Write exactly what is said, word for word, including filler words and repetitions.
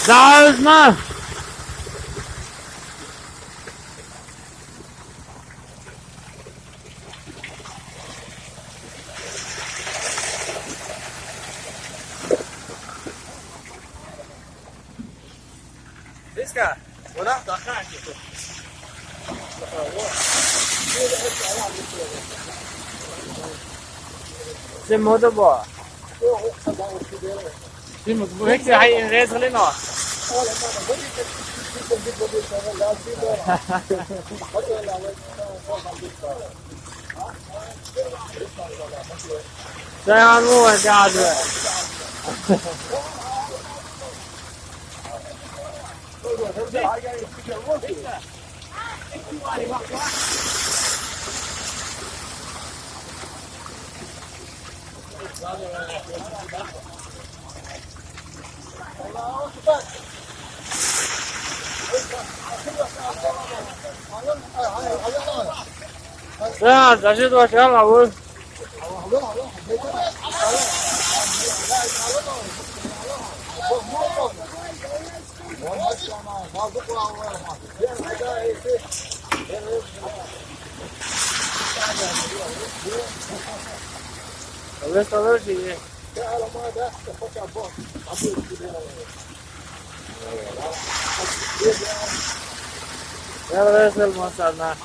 Sag mal! Visca, voilà. Você muda, boa. Sim, mas como é que você vai em redes ali, não? Você é uma boa, cara. Ya, da shi zuwa shi Allah wai. Talvez, talvez, sí. Ya ves el manzana.